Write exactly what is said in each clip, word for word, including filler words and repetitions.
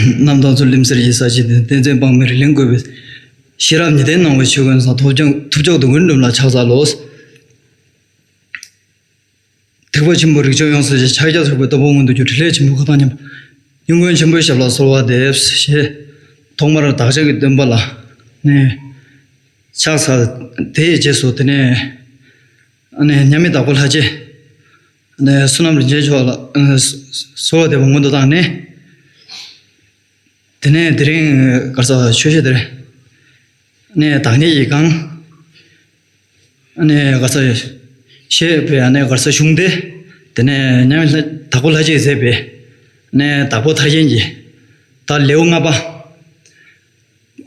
རྣམ་དག་ཚུལ་ལེམ་གསེར་གྱི་ས་གཞི་འདི། བསྟན་འཛིན་དཔག་མེད་རི་གླིང་བཀོད་པའི། ཤེས་རབ་ཉི་ལྡན་སྣང་བའི་ཆོས་ཀུན་བཟང་། ཐོབ་ཀྱང་ཐོབ་ཆོག་སྡུག་བསྔལ་འགྲིབ་ལ་ཕྱག་འཚལ་ལོ། ཐེག་པ་ཆེན་པོའི་རིགས་མཆོག་ཡོངས་སུ་རྫོགས། ཕྱག་རྒྱ་ཆེན་པོའི་སྟོབས་པོ་མངོན་དུ་གྱུར། ཕྲིན་ལས་ཆེན་པོའི་མཁའ་ཐང་མཉམ་པ། སྙིང་ཁོང་ཆེན་པོའི་ཞབས་ལ་གསོལ་བ་འདེབས། ཞེས་ཐོག་མར་བདག་ཅག་གི་སྟོན་པ་ལ་ནི་ཕྱག་འཚལ། དེའི་རྗེས་སུ་དེ་ནས་ཨ་ནི་མཉམ་མེད་དྭགས་པོ་ལྷ་རྗེ། ཨ་ནི་བསོད་ནམས་རིན་ཆེན་མཆོག་ལ་ཨ་ནི་གསོལ་བ་འདེབས་པ་སྔོན་དུ་བཏང་ནས། དེ་ནས་དེ་རིང་ག་རེ་ཟེར། ཆོས་བཤད་དེར་ནས་བདག་ཉིད་ཀྱིས་གང་། ཨ་ནི་ག་རེ་ཟེར། བཤད་པའི་ཨ་ནི་ག་རེ་ཟེར། གཞུང་དེ། དེ་ནས་མཉམ་མེད་དྭགས་པོ་ལྷ་རྗེས་མཛད་པའི་ཨ་ནི་དྭགས་པོ་ཐར་རྒྱན་གྱི་ད་ལེའུ་ལྔ་པ།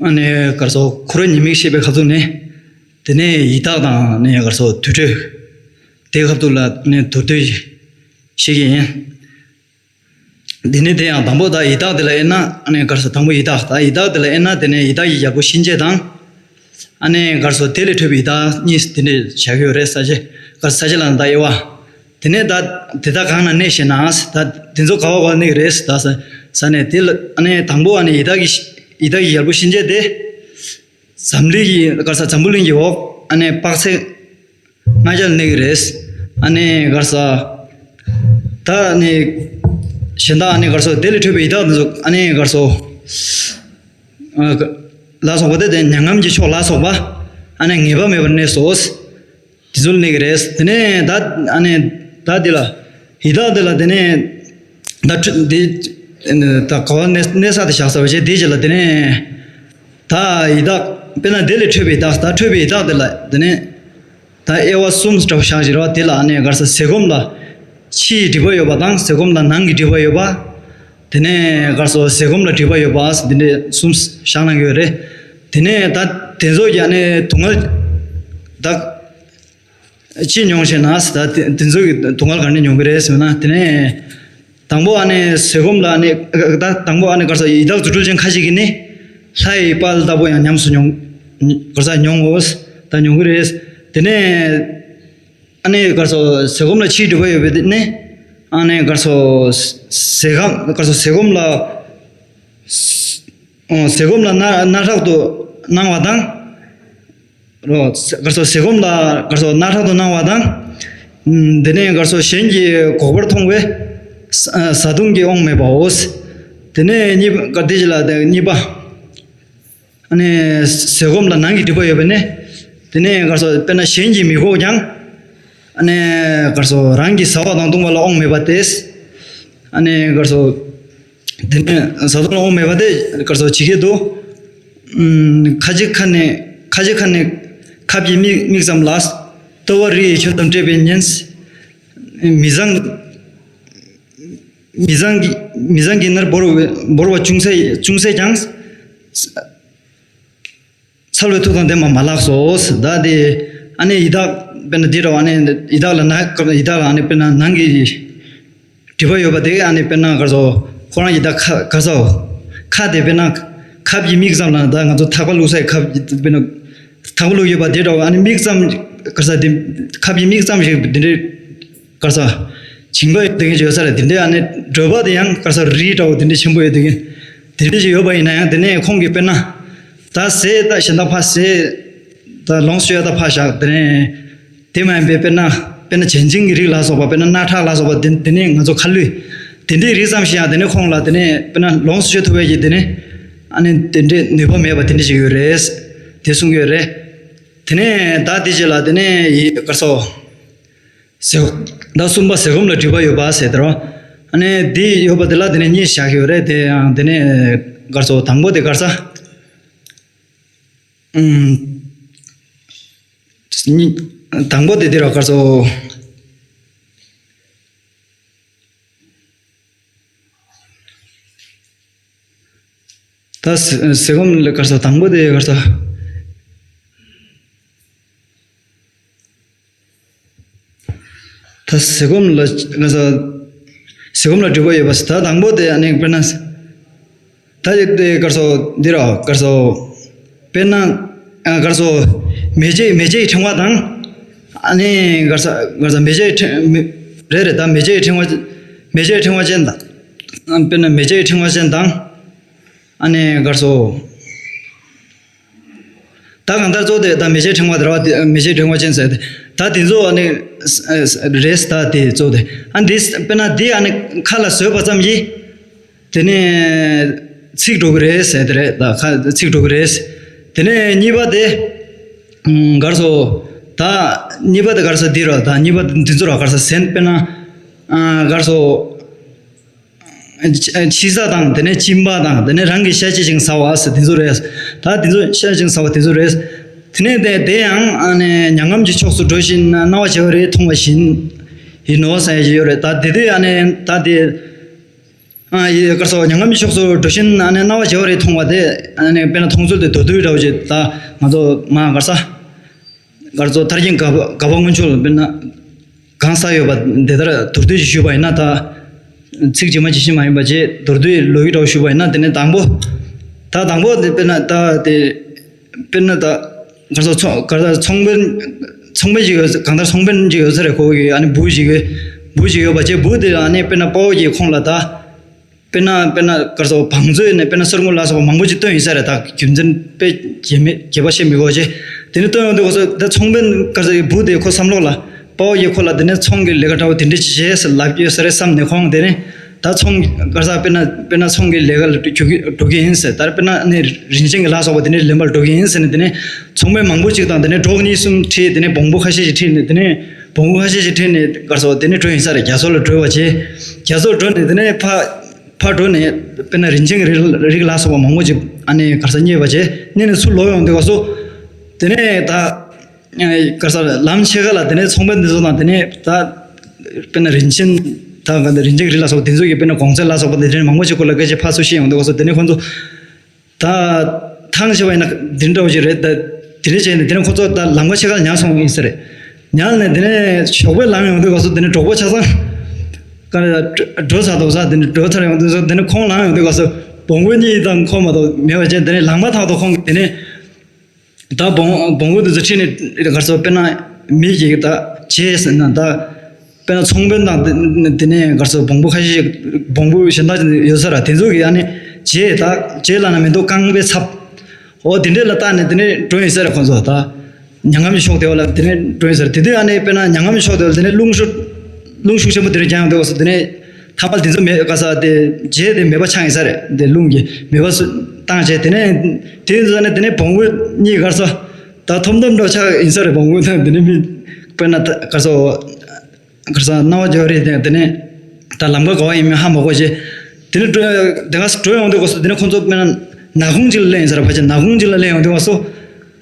ཨ་ནི་ག་རེ་ཟེར། འཁོར་བའི་ཉེས་དམིགས་བཤད་པའི་ཁ་ཐུག་ནས། དེ་ནས་ཡི་དྭགས་དང་ཨ་ནི་ག་རེ་ཟེར། དུར་ཁྲོད། དེའི་ཁ་ཐུག་ལ་ཨ་ནི་མདོར་བསྡུས་བཤད་ཀྱི་ཡིན། འདི་ནི་དེ་ཡང་དང་པོ་ད་ཡི་དྭགས་དེ་ལ་དབྱེ་ན། ཨ་ནི་ག་རེ་ཟེར། དང་པོ་ཡི་དྭགས། ད་ཡི་དྭགས་དེ་ལ་དབྱེ་ན། དེ་ནས་ཡི་དྭགས་ཀྱི་རྒྱལ་པོ་གཤིན་རྗེ་དང་། ཨ་ནི་ག་རེ་ཟེར། དེ་ལས་འཕྲོས་པའི་ཡི་དྭགས་གཉིས་དེ་འདྲས་བྱ་གི་ཡོད་རེད། ས་བཅད་ག་རེ་ཟེར། ས་བཅད་ལ་ད་དབྱེ་བ། དེ་ནས་ད་དེ་དག་གང་ན་གནས་ཞེ་ན། ད་དེ་ཚོ་ག་བ་ག་བ་གནས་ཀྱི་རེད་ད་ཟེར་ནས། དེ་ལ་ཨ་ནི་དང་པོ་ཨ་ནི་ཡི་དྭགས་ཀྱི་ཡི་དྭགས་ཀྱི་རྒྱལ་པོ་གཤིན་རྗེ་དེ། འཛམ་གླིང་གི་ག་རེ་ཟེར། འཛམ་བུ་གླིང་གི་འོག་ཨ་ནི་དཔག་ཚད་ལྔ་བརྒྱ་ལ་གནས་ཀྱི་རེད། ཨ་ནི་ག་རེ་ཟེར། ད་ཨ་ནི་གཞན་དག་ཨ་ནི་ག་རེ་ཟེར། དེ་ལས་འཕྲོས་པའི་ཡི་དྭགས་དེ་ཚོ་ཨ་ནི་ག་རེ་ཟེར། ཨ་ལ་སོགས་པ་དེ་དེ་མྱ་ངམ་གྱི་ཕྱོགས་ལ་སོགས་པ་ཨ་ནི་ངེས་པ་མེད་པར་གནས་སོ། དེ་ཚོ་ལ་གནས་ཀྱི་རེད། དེ་ནས་ད་ཨ་ནི་ད་འདི་ལ་ཡི་དྭགས་འདི་ལ་དེ་ནས་ད་འཕྲོ་འདི་ད་ག་བ་གནས་གནས་ས་དེ་བཞག་ཚར་བ་བྱས། དེའི་རྗེས་ལ་དེ་ནས་ད་ཡི་དྭགས་དཔེར་ན་དེ་ལས་འཕྲོས་པའི་ཡི་དྭགས། ད་འཕྲོས་པའི་ཡི་དྭགས་དེ་ལ་དེ་ནས་ད་དབྱེ་བ་གསུམ་འདྲ་བོ་བཞག་བཞག་རེད་བ། དེ་ལ་ཨ་ནི་ག་རེ་ཟེར། ཟས་སྐོམ་ལ་ཕྱིའི་སྒྲིབ་པ་ཡོད་པ་དང་། ཟས་སྐོམ་ལ་ནང་གི་སྒྲིབ་པ་ཡོད་པ། དེ་ནས་ག་རེ་ཟེར། ཟས་སྐོམ་ལ་སྒྲིབ་པ་ཡོད་པ་ཟེར། འདི་འདྲའི་གསུམ་བཞག་གནང་གི་ཡོད་རེད། དེ་ནས་ད་དེ་ཚོ་ཡ་ནས་སྡུག་བསྔལ་ད་ཅི་མྱོང་ཞེ་ན་ཟེར། ད་དེ་དེ་ཚོ་གི་སྡུག་བསྔལ་ག་འདྲ་མྱོང་གི་རེད་ཟེར་ན། དེ་ནས་དང་པོ་ཨ་ནི་ཟས་སྐོམ་ལ་ཨ་ནི་ད་དང་པོ་ཨ་ནི་ག་རེ་ཟེར། ཡི་དྭགས་རྫུ་འཕྲུལ་ཅན་ཁ་ཅིག་གིས་ནི་ལྷའི་དཔལ་ལྟ་བུ་ཡང་ཉམས་སུ་མྱོང་། ག་རེ་ཟེར། མྱོང་ངོ་། ད་མྱོང་གི་རེད། དེ་ནས་ཨ་ནི་ག་རེ་ཟེར། ཟས་སྐོམ་ལ་ཕྱིའི་སྒྲིབ་པ་ཡོད་པ་དེ་ནི་ཨ་ནི་ག་རེ་ཟེར། ཟས་སྐམ་ག་རེ་ཟེར། ཟས་སྐོམ་ལ་ཟས་སྐོམ་ལ་སྣ་སྣ་ཁྲག་ཏུ་སྣང་བ་དང་། རོ། ག་རེ་ཟེར། ཟས་སྐོམ་ལ་ག་རེ་ཟེར། སྣ་ཁྲག་ཏུ་སྣང་བ་དང་། དེ་ནས་ག་རེ་ཟེར། གཞན་གྱིས་འགོག་པར་མཐོང་བའི་བཟའ་བཏུང་གི་དབང་མེད་པའོ། དེ་ནས་གཉིས་པ་ག་དེ་ཅི་ལ་དེ་གཉིས་པ། ཨ་ནི་ཟས་སྐོམ་ལ་ནང་གི་སྒྲིབ་པ་ཡོད་པས་ནི། དེ་ནས་ག་རེ་ཟེར། དཔེར་ན་གཞན་གྱིས་མི་འགོག་ཀྱང་། ཨ་ནི་ག་རེ་ཟེར། རང་གིས་བཟའ་བ་དང་བཏུང་བ་ལ་དབང་མེད་པ་སྟེ། ཨ་ནི་ག་རེ་ཟེར། དེ་ནས་བཟའ་བཏུང་ལ་དབང་མེད་པ་དེ་ག་རེ་ཟེར། ཇི་སྐད་དུ། ཁ་ཅིག་ཁ་ནས་ཁ་ཅིག་ཁ་ནས་ཁབ་ཀྱི་མིག་མིག་ཙམ་ལ། ལྟོ་བ་རི་ཡི་ཁྱོན་ཙམ་བཀྲེས་པས་ཉེན། མི་བཟང་མི་བཟང་གི་མི་བཟང་གི་ནར་བོར་བའི་བོར་བ་ཅུང་ཟད་ཅུང་ཟད་ཀྱང་། འཚལ་བའི་ཐུགས་དང་ལྡན་པ་མ་ལགས་སོ། ད་དེ་ཨ་ནི་ཡི་དྭགས་དཔེར་ན་དེ་འདྲ་བ། ཨ་ནི་ཡི་དྭགས་ལ་ན་ཡི་དྭགས་ལ་ཨ་ནི་དཔེར་ན་ནང་གི་སྒྲིབ་པ་ཡོད་པ་དེ་ཨ་ནི་དཔེར་ན་ག་རེ་ཟེར། ཁོ་རང་ཡི་དྭགས་ཁ་ག་རེ་ཟེར། ཁ་དེ་དཔེར་ན་ཁབ་ཀྱི་མིག་ཙམ་ལ། ད་ང་ཚོ་ཐག་པ་བླུགས་སའི་ཁབ་ཀྱི་དཔེར་ན་ཐག་པ་བླུགས་ཡོད་པ་དེ་འདྲ་བ། ཨ་ནི་མིག་ཙམ་ག་རེ་ཟེར། དེ་ཁབ་ཀྱི་མིག་ཙམ་ཞིག་དེ་འདྲའི་ག་རེ་ཟེར། བྱིང་བ་ཡོད་དེ་གིན་ཡོད་ས་རེད། དེ་འདྲའི་ཨ་ནི་དྲོད་པ་དེ་ཡང་ག་རེ་ཟེར། རི་འདྲ་བོ་དེ་འདྲའི་ཆེན་པོ་ཡོད་དེ་གིན་དེ་འདྲའི་ཞིག་ཡོད་པ་ཡིན་ན་ཡང་། དེ་ནས་ཁོང་གིས་དཔེར་ན་ད་ཟས་ད་གཞན་དག་ཕར་ཟས་ད་ལོངས་སྤྱོད་ད་ཕར་བཞག་དེ་ནས་དེ་མ་ཡིན་པའི་དཔེར་ན་དཔེར་ན་ལྗན་ལྗིན་གྱི་རིགས་ལ་སོགས་པ། དཔེར་ན་རྣག་ཁྲག་ལ་སོགས་པ། དེ་དེ་ནས་ང་ཚོ་ཁ་ལུད་དེ་འདྲའི་རིགས་ཙམ་ཞིག་ཡང་དེ་ནས་ཁོང་ལ་དེ་ནས་དཔེར་ན་ལོངས་སྤྱོད་ཐུབ་པའི་གི་དེ་ནས་ཨ་ནི་དེ་འདྲའི་ནུས་པ་མེད་པ་དེ་འདྲ་ཞིག་ཡོད་རེད། དེ་གསུང་གི་ཡོད་རེད། དེ་ནས་ད་དེ་རྗེས་ལ་དེ་ནས་ཡི་ག་རེ་ཟེར། ཟས་ཟླ་གསུམ་པ་ཟས་སྐོམ་ལ་སྒྲིབ་པ་ཡོད་པ་ཟེར་དེ་རོ། ཨ་ནི་འདི་ཡོད་པ་དེ་ལ་དེ་ནས་གཉིས་བཞག་གི་ཡོད་རེད། དེ་ཡང་དེ་ནས་ག་རེ་ཟེར། དང་པོ་དེ་ག་རེ་ཟེར། ཨུམ། གཉིས། དང་པོ་དེ་དེ་རོ་ག་རེ་ཟེར། ད་ཟས་ཟས་སྐོམ་ལ་ག་རེ་ཟེར། དང་པོ་དེ་ག་རེ་ཟེར། ད་ཟས་སྐོམ་ལ་ག་རེ་ཟེར། ཟས་སྐོམ་ལ་སྒྲིབ་པ་ཡོད་པ་ཟེར། ད་དང་པོ་དེ་ཨ་ནི་དཔེར་ན་ད་དེ་དེ་ག་རེ་ཟེར། འདི་རོ་ག་རེ་ཟེར། དཔེར་ན་ཨ་ག་རེ་ཟེར། མེ་ལྕེ་མེ་ལྕེའི་ཕྲེང་བ་དང་། ཨ་ནི་ག་རེ་ཟེར་ག་རེ་ཟེར། མེ་ལྕེའི་ཕྲེང་མེ་རེད་རེད། ད་མེ་ལྕེའི་ཕྲེང་བ་མེ་ལྕེའི་ཕྲེང་བ་ཅན་དང་། དཔེར་ན་མེ་ལྕེའི་ཕྲེང་བ་ཅན་དང་། ཨ་ནི་གར་སོ། ད་གང་ལྟར་གཙོ་དེ་ད་མེ་ལྕེ་ཕྲེང་བ་དེ་ར་བ་དེ་མེ་ལྕེ་ཕྲེང་བ་ཅན་ཟེར་ཏེ། ད་དེ་ཚོ་ཨ་ནི་རེས་ད་དེ་གཙོ་དེ། ཨ་འདི་དཔེར་ན་འདི་ཨ་ནི་ཁ་ལ་བཟོས་པ་ཙམ་གྱིས། དེ་ནས་ཚིག་འགྲོ་གི་རེད་ཟེར་དེ་རེད། ད་ཁ་ཚིག་འགྲོ་གི་རེད། དེ་ནས་གཉིས་པ་དེ། ཨུམ་གར་སོ། ད་གཉིས་པ་དེ་གར་སོ་འདི་རོ། ད་གཉིས་པ་འདི་ཚོ་ར་གར་སོ་ཟན་དཔེར་ན། ཨ་གར་སོ། ཕྱི་ས་དང་དེ་ནས་གཅིན་པ་དང་དེ་ནས་རང་གི་ཤ་ཅི་ཞིག་ཟ་བ་ཟེར་དེ་ཚོ་རེད། ད་དེ་ཚོ་ཤ་ཅི་ཟ་བ་དེ་ཚོ་རེད། དེ་ནས་དེ་དེ་ཡང་ཨ་ནི་མྱ་ངམ་གྱི་ཕྱོགས་སུ་འགྲོ་བཞིན་ན་སྣང་བ་བྱེ་བ་རེ་མཐོང་བ་བཞིན་ཡིན་ནོ་ཟེར་ཡོད་རེད། ད་དེ་དུས་ཨ་ནི་ད་དེ། ཨ་ཡི་གར་སོ་མྱ་ངམ་གྱི་ཕྱོགས་སུ་འགྲོ་བཞིན་ཨ་ནི་སྣང་བ་བྱེ་བ་རེ་མཐོང་བ་དེ་ཨ་ནི་དཔེར་ན་མཐོང་ཚུལ་དེ་མདོར་བསྡུས་འདྲ་བོ་ཅིག་ད་ང་ཚོ་མ་གར་ས། གར་སོ་ཐར་རྒྱན་དགའ་བ་དགའ་བ་སྔོན་ཆོག་ལ་དཔེར་ན། གང་ཟག་ཡོད་པ་དེ་ལྟར་མདོར་བསྡུས་ཤིག་ཞུས་པ་ཡིན་ན། ད་ཚིག་ཇི་མ་ཇི་བཞིན་མ་ཡིན་པ་བྱས་མདོར་བསྡུས་ལོ་ཡི་འདྲ་བོ་ཞུས་པ་ཡིན་ན། དེ་ནས་དང་པོ། ད་དང་པོ་དེ་དཔེར་ན་ད་དེ། དཔེར་ན་ད་གར་སོ་ཚོང་གར་སོ་ཚོང་དཔོན། ཚོང་དཔོན་ཞིག་ཡོད། གང་ལྟར་ཚོང་དཔོན་ཞིག་ཡོད་ས་རེད། ཁོ་གི་ཨ་ནི་བུ་ཞིག་གི་བུ་ཞིག་ཡོད་པ་བྱས། བུ་དེ་ཨ་ནི་དཔེར་ན་དཔའ་བོ་གིས་ཁོང་ལ་ད། དཔེར་ན་དཔེར་ན་གར་སོ་བང་མཛོད་ནས་དཔེར་ན་སོར་མོ་ལ་སོགས་པ་མང་པོ་ཅིག་བཏོན་ཡིན་ས་རེད། ད་རྒྱུ་མཚན་དཔེ་རྒྱས་མེད་རྒྱས་པ་བཤད་མི་དགོས་བྱས། དེ་ནས་བཏོན་ཡོང་དུས་སྐབས་སུ་ད་ཚོང་དཔོན་གར་སོ་ཡི་བུ་དེ་ཁོ་བསམ་བློ་ལ་དཔའ་བོ་ཡིས་ཁོ་ལ་དེ་ནས་ཚོང་གི་ལས་ཀ་འདྲ་བོ་དེ་འདྲ་ཅིག་བྱས་ཟེར་ལབ་ཡོད་ས་རེད་བསམ་ནས་ཁོང་དེ་ནས་ད་ཚོང་གར་སོ་དཔེར་ན་དཔེར་ན་ཚོང་གི་ལས་ཀ་ལ་འགྲོ་གི་འགྲོ་གི་ཡིན་ཟེར། ད་དཔེར་ན་ནི་རིན་ཆེན་གྱི་ལ་སོགས་པ་དེ་འདྲ་ལེན་པར་འགྲོ་གི་ཡིན་ཟེར་ནས། དེ་ནས་ཚོང་དཔོན་མང་པོ་ཅིག་དང་དེ་ནས་འབྲོག་གཉིས་གསུམ་ཁྲིད། དེ་ནས་བོང་བུ་ཁ་ཤས་ཤིག་ཁྲིད་ནས། དེ་ནས་བོང་བུ་ཁ་ཤས་ཤིག་ཁྲིད་ནས་གར་སོ་དེ་ནས་འགྲོ་ཡིན་ས་རེད། རྒྱ་མཚོ་ལ་འགྲོ་བ་བྱས། རྒྱ་མཚོར་འགྲོ་ནས་དེ་ནས་ཕ་ཕར་འགྲོ་ནས་དཔེར་ན་རིན་ཆེན་གྱི་རིགས་རིགས་ལ་སོགས་པ་མང་པོ་ཅིག་ཨ་ནི་གར་སོ་རྙེད་པ་བྱས། རྙེད་ནས་ཚུར་ལོག་ཡོང་དུས་སྐབས་སུ། དེ་ནས་ད་གར་སོ་ལམ་ཕྱེད་ཀ་ལ་དེ་ནས་ཚོང་དཔོན་འདི་ཚོ་དང་དེ་ནས་ད་དཔེར་ན་རིན་ཆེན་ད་ག་འདི་རིན་ཆེན་གྱི་རིགས་ལ་སོགས་པ་དེ་ཚོ་གི་དཔེར་ན་གོང་ཚད་ལ་སོགས་པ་དེ་འདྲའི་མང་པོ་ཅིག་སྐོར་ལ་སྐད་ཆ་ཕར་ཚུར་བཤད་ཡོང་དུས་སྐབས་སུ། དེ་ནས་ཁོང་ཚོ་ད་ཐང་ཆད་པ་ཡིན་ན་འདི་འདྲ་བོ་ཞིག་རེད། ད་དེ་འདྲ་བྱས་ནས་དེ་ནས་ཁོ་ཚོ་ད་ལམ་ཁ་ཕྱེད་ཀ་ཉར་སོང་ཡིན་ས་རེད། ཉར་ནས་དེ་ནས་ཞོགས་པའི་ལམ་ཡོང་དུས་སྐབས་སུ་དེ་ནས་གྲོགས་པོ་ཆ་ཚང་ག་རེ་འགྲོ་ཚར་འདུག་ས། དེ་ནས་འགྲོ་ཚར་ཡོང་དུས་སུ་དེ་ནས་ཁོང་ལམ་ཡོང་དུས་སྐབས་སུ་བོང་བུ་གཉིས་དང་ཁོ་མ་གཏོགས་མེད་པ་བྱས། དེ་ནས་ལམ་མ་ཐག་ཏུ་ཁོང་གིས་དེ་ནས་ད་བོང་བོང་བུ་དེ་ཚོ་ཁྲིད་ནས་གར་སོ་དཔེར་ན་མི་གིས་ད་བྱས་ཟེར་ན་ད། དཔེར་ན་ཚོང་དཔོན་དང་དེ་དེ་ནས་གར་སོ་བོང་བུ་ཁ་ཤས་ཤིག་བོང་བུ་གཞན་དག་ཡོད་ས་ར། དེ་ཚོ་གིས་ཨ་ནི་བྱས་ད་བྱས་ལབ་ན་མི་འདུག་རྐང་པའི་ཚབ། འོ་དེ་འདྲས་ལ་བཏགས་ནས་དེ་ནས་འགྲོ་ཡིན་ས་ར། ཁོང་ཚོ་ད་མྱ་ངམ་གྱི་ཕྱོགས་དེ་བ་ལ་དེ་ནས་འགྲོ་ཡིན་ས་ར། དེ་དུས་ཨ་ནི་དཔེར་ན་མྱ་ངམ་གྱི་ཕྱོགས་དེ་བ་ལ་དེ་ནས་རླུང་ཤུགས་རླུང་ཤུགས་ཆེན་པོ་དེ་འདྲས་རྒྱག་ཡོང་དུས་སྐབས་སུ། དེ་ནས་ཐ་མལ་དེ་ཚོ་མེད་ག་ས་དེ་བྱས་ཏེ་མེད་པ་ཆགས་ཡིན་ས་རེད། དེ་རླུང་གིས་མེད་པ་སུ་བཏང་བྱས། དེ་ནས་དེ་ཡིན་ཙང་ནས་དེ་ནས་བོང་བུ་གཉིས་གར་སོ་ད་ཐོམ་ཐོམ་འགྲོ་ཆགས་ཡིན་ས་རེད། བོང་བུ་དང་དེ་ནས་མི་དཔེར་ན་ད་གར་སོ། གར་ས་སྣང་བ་འགྱོ་རེད་དེ། དེ་ནས་ད་ལམ་ཁ་ག་བ་ཡིན་མིན་ཧ་མ་གོ་བྱས། དེ་ནས་འགྲོ་དེ་ག་ས་འགྲོ་ཡོང་དུས་སྐབས་སུ་དེ་ནས་ཁོང་ཚོ་དཔེར་ན་ནག་ཁུང་ཅིག་ལ་སླེབས་ཡིན་ས་ར། ཕལ་ཆེར་ནག་ཁུང་ཅིག་ལ་སླེབས་ཡོང་དུས་སྐབས་སུ།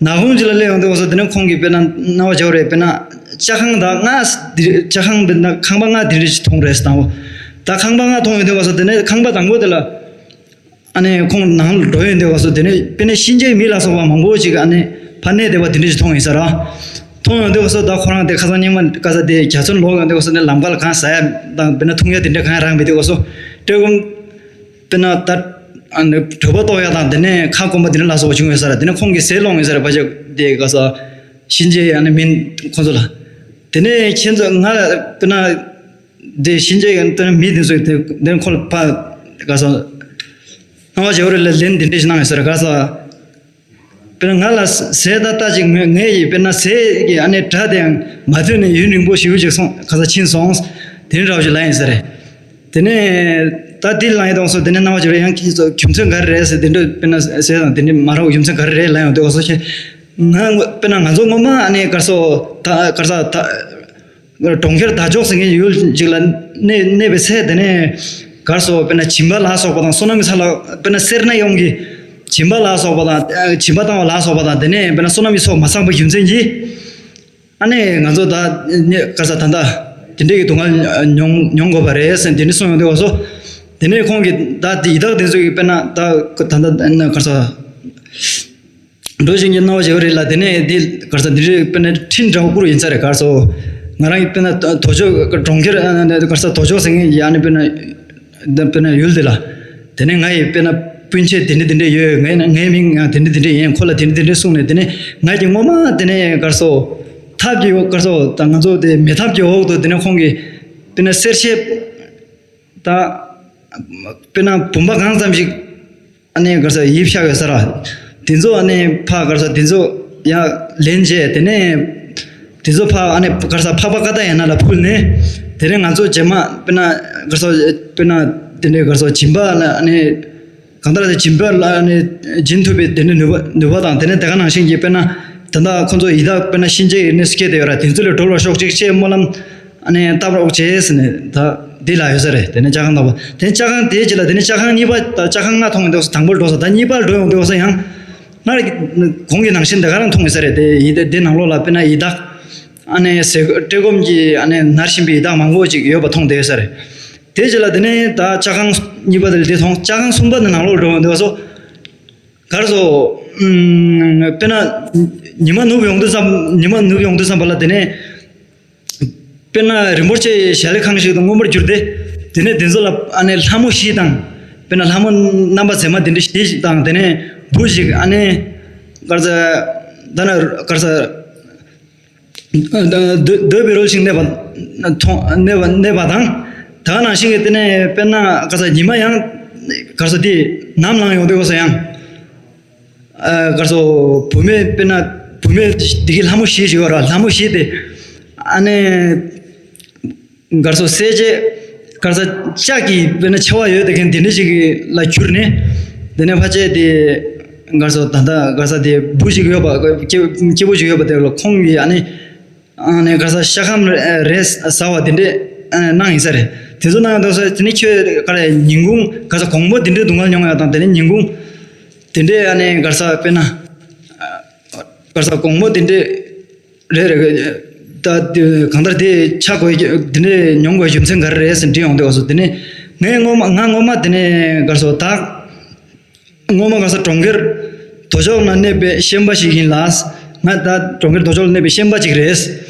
ནག་ཁུང་ཅིག་ལ་སླེབས་ཡོང་དུས་སྐབས་སུ་དེ་ནས་ཁོང་གིས་དཔེར་ན་སྣང་བ་འགྱོ་རེད། དཔེར་ན་ལྕགས་ཁང་དང་ལྔ་ལྕགས་ཁང་དཔེར་ན་ཁང་པ་ལྔ་དེ་འདྲ་ཞིག་མཐོང་རེད་ཟེར། དང་པོ་ད་ཁང་པ་ལྔ་མཐོང་ཡོང་དུས་སྐབས་སུ་དེ་ནས་ཁང་པ་དང་པོ་དེ་ལ། ཨ་ནི་ཁོང་ནང་ལ་འགྲོ་ཡོང་དུས་སྐབས་སུ་དེ་ནས་དཔེར་ན་གཤིན་རྗེའི་མི་ལ་སོགས་པ་མང་པོ་ཅིག་ཨ་ནི་ཕར་གནས་བསྡད་པ་དེ་འདྲ་ཞིག་མཐོང་ཡོང་ས་ར། མཐོང་ཡོང་དུས་སྐབས་སུ་ད་ཁོ་རང་དེ་ཁ་སང་སྙིང་མ་ག་ས་དེ་རྒྱ་མཚོར་ལོག་ཡོང་དུས་སྐབས་སུ་ནི་ལམ་ཁ་ལ་གང་ཟ་ཡ་དང་དཔེར་ན་འཐུང་ཡ་དེ་འདྲ་གང་ཡང་རག་མེད་དུས་སྐབས་སུ། སྤྲེའུ་དཔེར་ན་ད་ཨ་ནི་གྲོད་པ་ལྟོགས་ཡ་དང་དེ་ནས་ཁ་སྐོམ་པ་དེ་འདྲ་ལ་སོགས་པ་བྱུང་ཡོད་ས་ར། དེ་ནས་ཁོང་གིས་ཟས་སློང་ཡོད་ས་ར། ཕལ་ཆེར་དེ་ག་ས་གཤིན་རྗེའི་ཨ་ནི་མི་ཁོང་ཚོ་ལ། དེ་ནས་ཁྱེད་ཚོ་ང་དཔེར་ན། དེ་གཤིན་རྗེ་ཡང་དོན་མི་དེ་ཚོས་དེ་དེ་ཁོ་ལ་ཕ་ག་ས། སྣང་བ་བྱེ་བ་རེ་ལ་ལན་དེ་འདྲ་ཞིག་གནང་ཡོད་ཟེར་ག་ས། དཔེར་ན་ང་ལ་ཟས་ད་ལྟ་ཅིག་ངས་ངས་ཡིས་དཔེར་ན་ཟས་ཀྱི་ཨ་ནི་སྒྲ་དེ་ཡང་མ་ཐོས་ནས་ཡུན་རིང་པོ་ཞེ་པོ་ཅིག་སོང་ག་ས་ཕྱིན་སོང་། དེ་འདྲ་བ་ཞིག་ལབ་ཡིན་ཟེར། དེ་ནས་ད་དེ་ལབ་ཡིན་དང་སོ་དེ་ནས་སྣང་བ་བྱེ་བ་རེ་ཡང་ཁྱེད་ཚོ་རྒྱུ་མཚན་ག་རེ་རེད་ཟེར། དེ་འདྲ་དཔེར་ན་ཟས་དང་དེ་འདྲ་མ་རག་རྒྱུ་མཚན་ག་རེ་རེད་ལབ་ཡོང་དུས་སོ་ཁྱེད་ང་དཔེར་ན་ང་ཚོ་ངོ་མ་ཨ་ནི་ག་ས་ད་ག་ས་ད། གྲོང་ཁྱེར་དར་ལྕོག་ཟེར་མཁན་ཡུལ་ཅིག་ལ་གནས་གནས་པའི་ཚེ། དེ་ནས་གར་སོགས་དཔེར་ན་སྦྱིན་པ་ལ་སོགས་པ་དང་བསོད་ནམས་ས་ལ་དཔེར་ན་སེར་སྣ་ཡོངས་ཀྱི་སྦྱིན་པ་ལ་སོགས་པ་དང་། སྦྱིན་པ་བཏང་བ་ལ་སོགས་པ་དང་། དེ་ནས་དཔེར་ན་བསོད་ནམས་ཀྱི་ཚོགས་མ་ཚང་པའི་རྒྱུ་མཚན་གྱིས་ཨ་ནི་ང་ཚོ་ད་གར་ས་ད་ལྟ་དེ་འདྲའི་གི་སྡུག་བསྔལ་མྱོང་མྱོང་དགོས་པ་རེད་ཟེར་དེ་འདྲ་གསུངས་ཡོང་དུས་སོ། དེ་ནས་ཁོང་གིས་ད་དེ་ཡི་དྭགས་དེ་ཚོ་གིས་དཔེར་ན་ད་ད་ལྟ་གར་ས། འགྲོ་བཞིན་གྱི་སྣང་བ་བྱེ་བ་རེ་ལ་དེ་ནས་འདི་གར་ས་འདི་རེད། དཔེར་ན་འཕྲིན་འདྲ་བོ་བསྐུར་ཡིན་ས་རེད་གར་སོ། ང་རང་གི་དཔེར་ན་དོ་ཅོག་གྲོང་ཁྱེར་གར་ས་དོ་ཅོག་ཟེར་མཁན་གྱི་ཨ་ནི་དཔེར་ན་དཔེར་ན་ཡུལ་དེ་ལ། དེ་ནས་ང་ཡི་དཔེར་ན་སྤུན་མཆེད་དེ་འདྲ་དེ་འདྲ་ཡོད། ངའི་ངའི་མིང་ཡང་དེ་འདྲ་དེ་འདྲ་ཡིན། ཁོ་ལ་དེ་འདྲ་དེ་འདྲ་གསུངས་ནས། དེ་ནས་ང་གི་ངོ་མ་དེ་ནས་གར་སོ་ཐབ་ཀྱི་འོག་གར་སོ་ད་ང་ཚོ་དེ་མེ་ཐབ་ཀྱི་འོག་ཏུ་དེ་ནས་ཁོང་གིས་དཔེར་ན་གསེར་ཕྱེ་ད་དཔེར་ན་བུམ་པ་གང་ཙམ་ཞིག་ཨ་ནི་ག་རེ་ཟེར་ཡིབ་ཤག་ཡོད་ས་ར། དེ་ཚོ་ཨ་ནི་ཕ་ག་རེ་ཟེར་དེ་ཚོ་ཡང་ལེན་བྱས། དེ་ནས་དེ་ཚོ་ཕ་ཨ་ནི་ག་རེ་ཟེར་འཕགས་པ་ཀ་ཏ་ཡ་ན་ལ་ཕུལ་ནས། དེ་ནས་ང་ཚོ་རྗེས་མ་དཔེར་ན་ག་རེ་ཟེར་དཔེར་ན་དེ་འདྲའི་ག་རེ་ཟེར་སྦྱིན་པ་ལ་ཨ་ནི་གང་ལྟར་དེ་སྦྱིན་པ་ལ་ཨ་ནི་སྦྱིན་ཐུབ་པའི་དེ་འདྲའི་ནུས་པ་ནུས་པ་དང་། དེ་ནས་དེ་ག་ནང་བཞིན་གྱི་དཔེར་ན་ད་ལྟ་ཁོ་ཚོ་ཡི་དྭགས་དཔེར་ན་གཤིན་རྗེའི་ནི་སྐད་དེ་ཡོད་ར། དེ་ཚོ་ལས་སྒྲོལ་བར་ཤོག་ཅིག་ཅེས་སྨོན་ལམ་ཨ་ནི་བཏབ་རོགས་བྱས་ཟེར་ནས་ད་འདི་ལ་ཡོད་ས་རེད། དེ་ནས་ལྕགས་ཁང་བཏབ་པ། དེ་ནས་ལྕགས་ཁང་དེའི་རྗེས་ལ་དེ་ནས་ལྕགས་ཁང་གཉིས་པ་དང་ལྕགས་ཁང་ལྔ་མཐོང་ཡོང་དུས་དང་པོར་འགྲོ་ས་དང་གཉིས་པར་འགྲོ་ཡོང་དུས་ཡང་སྔར་གོང་གི་ནང་བཞིན་དེ་ག་རང་མཐོང་ཡོད་ས་རེད། དེ་ཡི་དེ་དེ་ནང་ལོགས་ལ་དཔེར་ན་ཡི་དྭགས་ཨ་ནི་ཟས་བཀྲེས་སྐོམ་གྱིས་ཨ་ནི་མནར་བཞིན་པའི་ཡི་དྭགས་མང་པོ་ཅིག་ཡོད་པ་མཐོང་བསྡད་ཡོད་ས་རེད། དེའི་རྗེས་ལ་དེ་ནས་ད་ལྕགས་ཁང་གཉིས་པ་དེ་ལ་དེ་མཐོང་། ལྕགས་ཁང་གསུམ་པ་དེ་ནང་ལོགས་འགྲོ་ཡོང་དུས་སོ་གར་སོ་དཔེར་ན་ཉི་མ་ནུབ་ཡོང་དུས་ཙམ་ཉི་མ་ནུབ་ཡོང་དུས་ཙམ་པ་ལ་དེ་ནས། དཔེར་ན་རིན་པོ་ཆེའི་ཞལ་ཁང་ཞིག་ཏུ་མངོན་པར་གྱུར་ཏེ། དེ་ནས་དེ་ཚོ་ལ་ཨ་ནི་ལྷ་མོ་བཞི་དང་། དཔེར་ན་ལྷ་མོ་རྣམ་པ་མཛེས་མ་དེ་འདྲ་བཞི་ཞིག་དང་། དེ་ནས་བུ་ཞིག་ཨ་ནི་ག་རེ་ཟེར་ད་ན་ག་རེ་ཟེར་འདོད་འདོད་པའི་རོལ་ཞིག་གནས་པ་མཐོང་གནས་པ་གནས་པ་དང་། ད་ག་ནང་བཞིན་གྱི་དེ་ནས་དཔེར་ན་ག་རེ་ཟེར་ཉི་མ་ཡང་ག་རེ་ཟེར་དེ་ནམ་ལངས་ཡོང་དུས་སྐབས་སུ་ཡང་། ཨ་ག་རེ་ཟེར་བུད་མེད་དཔེར་ན་བུད་མེད་འདི་གི་ལྷ་མོ་བཞི་ཞིག་ཡོད་ར། ལྷ་མོ་བཞི་དེ་ཨ་ནི་ག་རེ་ཟེར་སྲས་བཅས་ག་རེ་ཟེར་ལྕགས་ཀྱི་དཔེར་ན་མཆེ་བ་ཡོད་དེ་མཁན་དེ་འདྲ་ཞིག་ལ་གྱུར་ནས། དེ་ནས་ཕལ་ཆེར་དེ་ག་རེ་ཟེར་ད་ལྟ་ག་རེ་ཟེར་དེ་བུ་ཞིག་ཡོད་པ་སྐྱེ་སྐྱེ་བོ་ཞིག་ཡོད་པ་དེ་ལ་ཁོང་གིས་ཨ་ནི་ཨ་ནི་ག་རེ་ཟེར་ཤ་ཁམ་རེ་ཟ་བ་དེ་འདྲས་གནང་ཡིན་ས་རེད། དེ་ཚོ་གནང་ཡོང་དུས་དེ་ནས་ཁྱོད་ག་རེ་ཉིན་གུང་ག་རེ་ཟེར་དགོང་མོ་དེ་འདྲས་སྡུག་བསྔལ་མྱོང་ཡ་དང་། དེ་ནས་ཉིན་གུང་དེ་འདྲས་ཨ་ནི་ག་རེ་ཟེར་དཔེར་ན་ག་རེ་ཟེར་དགོང་མོ་དེ་འདྲས་རེད་རེད། ད་དེ་གང་ལྟར་དེ་ཆགས་དགོས་དེ་འདྲས་མྱོང་དགོས་རྒྱུ་མཚན་ག་རེ་རེད་ཟེར་དྲིས་ཡོང་དུས་སྐབས་སུ། དེ་ནས་ངས་སྔོན་མ་ང་སྔོན་མ་དེ་ནས་ག་རེ་ཟེར་ད། སྔོན་མ་ག་རེ་ཟེར་གྲོང་ཁྱེར་དོ་ཅོག་ན་གནས་པའི་ཤན་པ་ཞིག་ཡིན་ལ། ང་ད་གྲོང་ཁྱེར་དོ་ཅོག་ལ་གནས་པའི་ཤན་པ་ཅིག་རེད།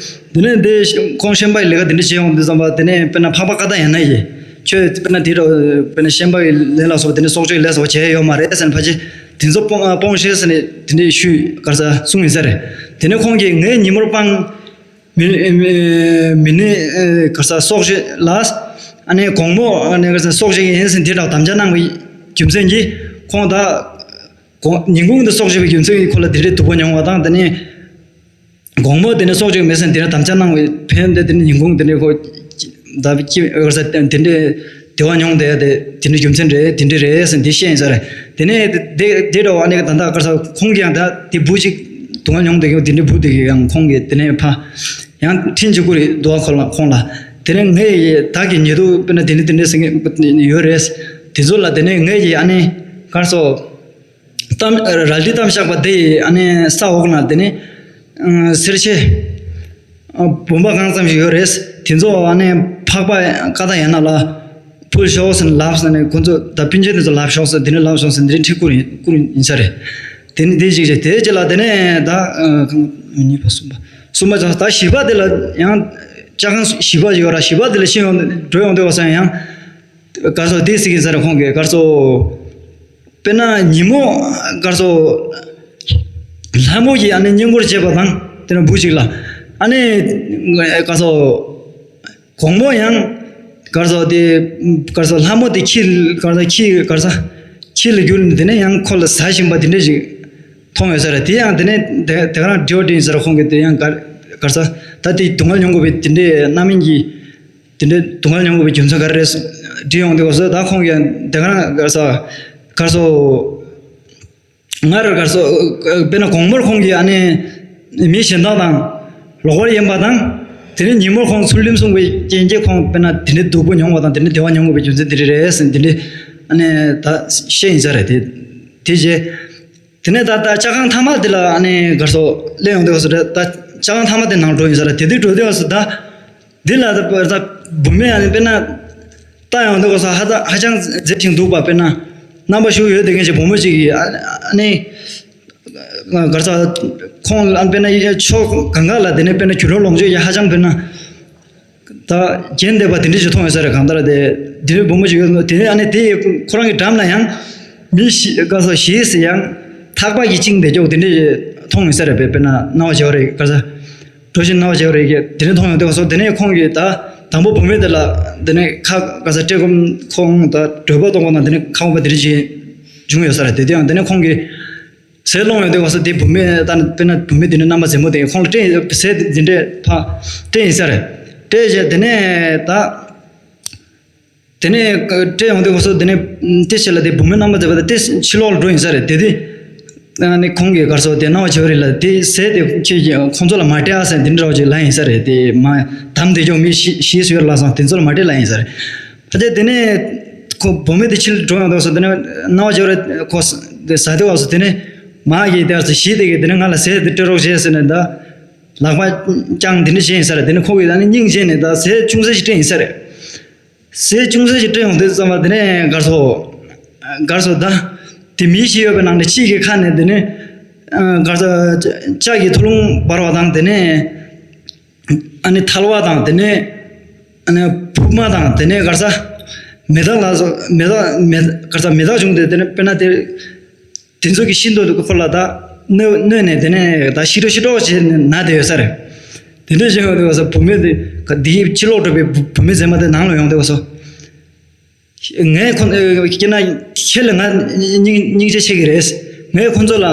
དེ་ནས་འདི་ཁོང་ཤན་པ་ཡི་ལས་ཀ་དེ་འདྲ་བྱེད་ཡོང་དུས་ཙམ་པ། དེ་ནས་དཔེར་ན་འཕགས་པ་ཀ་ཏ་ཡ་ན་ཡིས་ཁྱོད་དཔེར་ན་དེ་འདྲ་དཔེར་ན་ཤན་པ་ཡི་ལས་ལ་སོགས་པ་དེ་འདྲ་སྲོག་གཅོད་ལས་སོགས་པ་བྱས་ཡོད་མ་རེད་ཟེར་ནས་ཕལ་ཆེར་དེ་ཚོ་སྤོང་སྤོང་ཤེས་ཟེར་ནས་དེ་འདྲའི་ཤུལ་ག་རེ་ཟེར་གསུངས་ཡིན་ས་རེད། དེ་ནས་ཁོང་གིས་ངའི་ཉིན་མོར་སྤང་། མི་མི་མི་ནི་ཨེ་ག་རེ་ཟེར་སྲོག་བཅད་ལ། ཨ་ནི་དགོང་མོ་ཨ་ནི་ག་རེ་ཟེར་སྲོག་བཅད་ཀྱི་ཡིན་ཟེར་དེ་འདྲ་དམ་བཅའ་གནང་བའི་རྒྱུ་མཚན་གྱིས་ཁོང་ད་དགོང་ཉིན་གུང་དུ་སྲོག་བཅད་པའི་རྒྱུ་མཚན་གྱིས་ཁོ་ལ་དེ་འདྲའི་སྡུག་པོ་མྱོང་བ་དང་། དེ་ནས་དགོང་མོ་དེ་ནས་སྲོག་བཅད་ཀྱི་མེད་ཟེར་དེ་འདྲ་དམ་བཅའ་གནང་བའི་ཕན་དེ་དེ་ནས་ཉིན་གུང་དེ་ནས་ཁོ་ད་ཅི་ག་རེ་ཟེར་དེ་འདྲའི་བདེ་བ་མྱོང་བསྡད་དེ་དེ་འདྲའི་རྒྱུ་མཚན་རེད། དེ་འདྲ་རེད་ཟེར་འདི་བཤད་ཡིན་ས་རེད། དེ་ནས་དེ་དེ་འདྲ་བ་ནི་ད་ལྟ་ག་རེ་ཟེར་ཁོང་གིས་ཡང་ད་དེ་བུ་གཅིག་སྡུག་བསྔལ་མྱོང་བསྡད་ཀྱི་དེ་འདྲའི་བུ་དེ་གིས་ཡང་ཁོང་གིས་དེ་ནས་ཕ། ཡང་འཕྲིན་བཅུག་གི་རེད་འདུག་ཁོ་ལ་ཁོང་ལ། དེ་ནས་ངས་ཡི་བདག་གི་ཉེ་དུ་དཔེར་ན་དེ་འདྲ་དེ་འདྲ་ཟེར་མཁན་ཡོད་རེད། དེ་ཚོ་ལ་དེ་ནས་ངས་ཡི་ཨ་ནི་ག་རེ་ཟེར་གཏམ་རལ་གྲི་གཏམ་བཞག་པ་དེ་ཡི་ཨ་ནི་ས་འོག་ན་དེ་ནས་སེར་ཆེ་བུམ་པ་གང་ཙམ་ཞིག་ཡོད་རེད། དེ་ཚོ་ཨ་ནི་འཕགས་པ་ཀ་ཏ་ཡ་ན་ལ་ཕུལ་ཤོག་ཟེར་ནས་ལབ་ཟེར་ནས། ཁོ་ཚོ་ད་སྤུན་མཆེད་དེ་ཚོ་ལབ་ཤོག་ཟེར། དེ་ནས་ལབ་ཤོག་ཟེར། དེ་ནས་ཁྲིད་བསྐུར་ཡིན་བསྐུར་ཡིན་ས་རེད། དེ་ནས་དེ་ཅིག་བྱས་དེའི་རྗེས་ལ་དེ་ནས་ད་གཉིས་པ་གསུམ་པ་གསུམ་པ་ཙམ། ད་བཞི་པ་དེ་ལ་ཡང་ལྕགས་ཁང་བཞི་པ་ཞིག་ཡོད་ར། བཞི་པ་དེ་ལ་ཕྱིན་ཡོང་འགྲོ་ཡོང་དུས་སྐབས་སུ་ཡང་ག་རེ་ཟེར་དེ་ཟེར་གྱིན་ས་རེད། ཁོང་གིས་ག་རེ་ཟེར་དཔེར་ན་ཉིན་མོ་ག་རེ་ཟེར་ལྷ་མོ་ཡིས་ཨ་ནི་བསྙེན་བཀུར་བྱས་པ་དང་། དེ་ནས་བུ་གཅིག་ལ་ཨ་ནི་ག་རེ་ཟེར་དགོང་མོ་ཡང་ག་རེ་ཟེར་དེ་ག་རེ་ཟེར་ལྷ་མོ་དེ་ཁྱི་ག་རེ་ཟེར་ཁྱི་ག་རེ་ཟེར་ཁྱི་ལ་གྱུར་ནས་དེ་ནས་ཡང་ཁོ་ལ་ཟ་བཞིན་པ་དེ་འདྲ་ཞིག་མཐོང་ཡོད་ས་རེད། དེ་ཡང་དེ་ནས་དེ་དེ་ག་རང་འདྲི་བ་དྲིས་ཡིན་ས་རེད། ཁོང་གིས་དེ་ཡང་ག་ག་རེ་ཟེར་ད་དེ་སྡུག་བསྔལ་མྱོང་དགོས་པའི་དེ་འདྲའི་རྣམ་སྨིན་གྱི་དེ་འདྲའི་སྡུག་བསྔལ་མྱོང་དགོས་པའི་རྒྱུ་མཚན་ག་རེ་རེད་འདྲི་ཡོང་དུས་སྐབས་སུ། ད་ཁོང་གིས་དེ་ག་རང་ག་རེ་ཟེར་ག་རེ་ཟེར། སྔར་ག་རེ་ཟེར་དཔེར་ན་དགོང་མོར་ཁོང་གིས་ཨ་ནི་མི་གཞན་དག་དང་ལོག་པར་གཡེམ་པ་དང་། དེ་ནས་ཉིན་མོར་ཁོང་ཚུལ་ཁྲིམས་སྲུང་བའི་རྐྱེན་གྱིས་ཁོང་དཔེར་ན་དེ་འདྲའི་སྡུག་པོ་མྱོང་བ་དང་། དེ་འདྲའི་བདེ་བ་མྱོང་དགོས་པའི་རྒྱུ་མཚན་དེ་འདྲ་རེད་ཟེར་དེ་འདྲའི་ཨ་ནི་ད་བཤད་ཡིན་ས་རེད། དེ་དེ་རྗེས་དེ་ནས་ད་ད་ལྕགས་ཁང་ཐ་མ་དེ་ལ་ཨ་ནི་ག་རེ་ཟེར་སླེབས་ཡོང་དུས་སྐབས་སུ་རེད། ད་ལྕགས་ཁང་ཐ་མ་དེ་ནང་འགྲོ་ཡིན་ས་རེད། དེ་དུས་འགྲོ་དུས་སྐབས་སུ་ད། འདི་ལ་ད་བུད་མེད་ཨ་ནི་དཔེར་ན་ལྟ་ཡོང་དུས་སྐབས་སུ་ཧ་ད་ཧ་ཅང་མཛེས་ཤིང་སྡུག་པ། དཔེར་ན་རྣམ་པ་ཤུགས་ཡོད་དེ་མཁན་ཞིག་བུ་མོ་གཅིག་གིས་ཨ་ཨ་ནི་ག་རེ་ཟེར་ཁོང་ཨ་དཔེར་ན་ཕྱོགས་གང་ག་ལ་དེ་ནས་དཔེར་ན་རྒྱུ་ནོར་ལོངས་སྤྱོད་ཀྱི་ཧ་ཅང་དཔེར་ན་ད་རྒྱན་འདེབས་པ་དེ་འདྲ་ཞིག་མཐོང་ཡོད་ས་རེད། གང་ལྟར་དེ་དེ་ནས་བུ་མོ་གཅིག་ཡོད། དེ་ནས་ཨ་ནི་དེ་ཁོ་རང་གི་འགྲམ་ལ་ཡང་མི་ཞིག་ག་རེ་ཟེར་ཞེས་ཡང་ཐག་པ་གིས་བཅིངས་བསྡད་ཀྱོག་དེ་འདྲ་ཞིག་མཐོང་ཡོད་ས་རེད། དཔེར་ན་སྣང་བ་འཇལ་བ་རེད། ག་རེ་ཟེར། གྲོ་བཞིན་སྣང་བ་བྱེད་པ་རེད་ཀྱི་དེ་ནས་མཐོང་ཡོང་དུས་སོ། དེ་ནས་ཁོང་གིས་ད་དང་པོ་བུད་མེད་དེ་ལ་དེ་ནས་ཁ་ག་ས་བཀྲེས་སྐོམ་ཁོང་ད་གྲོད་པ་གཏོང་བ་དང་། དེ་ནས་ཁ་སྐོམ་པ་དེ་རིགས་ཀྱི་ བྱུང་ཡོད་ས་རེད། དེ་དུས་ཡང་དེ་ནས་ཁོང་གིས་ཟས་སློང་ཡོང་དུས་སྐབས་སུ་དེ་བུད་མེད་ད་དཔེར་ན་བུད་མེད་དེ་འདྲ་རྣམ་པ་མཛེས་མོ་དེ་ཁོང་ལ་སྤྲད་ཟས་དེ་འདྲས་ཕར་སྤྲད་ཡིན་ས་རེད། སྤྲད་རྗེས་དེ་ནས་ད། དེ་ནས་སྤྲད་ཡོང་དུས་སྐབས་སུ་དེ་ནས་དེ་ཕྱི་ལ་དེ་བུད་མེད་རྣམ་པ་མཛེས་པ་དེ་དེ་ཕྱི་ལོགས་ལ་འགྲོ་ཡིན་ས་རེད། དེ་དུས་ཨ་ནི་ཁོང་གིས་ག་རེ་ཟེར་དེ་སྣང་བ་བྱེད་པ་རེད་ལ། དེ་ཟས་དེ་ཁྱེད་ཀྱིས་ཁོང་ཚོ་ལ་མ་སྤྲད་ཨ་ཟེར་དེ་འདྲ་བ་ཅིག་ལབ་ཡིན་ས་རེད། དེ་མ་དམ་བདེ་སྐྱོང་མི་ཤི་ཤི་སོང་ལ་སོང་དེ་ཚོ་ལ་མ་སྤྲད་ལབ་ཡིན་ས་རེད། ཕལ་ཆེར་དེ་ནས་ཁོ་བུད་མེད་དེ་ཕྱིར་འགྲོ་ཡོང་དུས་སྐབས་སུ་དེ་ནས་སྣང་བ་བྱེད་པ་རེད། ཁོ་ཟ་དུས་སྐབས་སུ་དེ་ནས་མ་གིས་དེ་སྐབས་སུ་ཞི་བདེ་གིས་དེ་ནས་ང་ལ་ཟས་དེ་སྤྲད་རོགས་བྱས་ཟེར་ནས་ད་ལག་པ་བརྐྱངས་དེ་འདྲ་བྱས་ཡིན་ས་རེད། དེ་ནས་ཁོ་གིས་ད་ནི་སྙིང་རྗེ་ནས་ད་ཟས་ཅུང་ཟད་ཞིག་སྤྲད་ཡིན་ས་རེད། ཟས་ཅུང་ཟད་ཞིག་སྤྲད་ཡོང་དུས་ཙམ་པ་དེ་ནས་ག་རེ་ཟེར། ག་རེ་ཟེར་ད། དེ་མི་ཞིག་ཡོད་པའི་ནང་ནས་གཅིག་གི་ཁ་ནས་དེ་ནས། ཨ་ག་རེ་ཟེར། ལྕགས་ཀྱི་ཐུ་ལུང་འབར་བ་དང་དེ་ནས། ཨ་ནི་ཐལ་བ་དང་དེ་ནས། ཨ་ནི་ཕུབ་མ་དང་དེ་ནས་ག་རེ་ཟེར། མེ་སྟག་ལ་སོགས་མེ་སྟག་མེ་ག་རེ་ཟེར་མེ་སྟག་བྱུང་སྟེ་དེ་ནས་དཔེར་ན་དེ། དེ་ཚོ་གིས་ཤིན་ཏུ་ཁོ་ལ་ད་གནོད་གནོད་ནས་དེ་ནས་ད་ཤི་འགྲོ་ཤི་འགྲོ་བྱས་ནས་ན་བསྡད་ཡོད་ས་རེད། དེ་འདྲ་བྱས་ཡོང་དུས་སྐབས་སུ་བུད་མེད་དེ་འདིའི་ཕྱི་ལོགས་འགྲོ་བའི་བུ་བུད་མེད་མཛེས་མ་དེ་ནང་ལ་ཡོང་དུས་སྐབས་སུ། ངས་ཁོ་ཁྱེད་ན་ཁྱེད་ལ་ང་སྙིང་སྙིང་རྗེ་ཆེ་གི་རེད། ངས་ཁོ་ཚོ་ལ་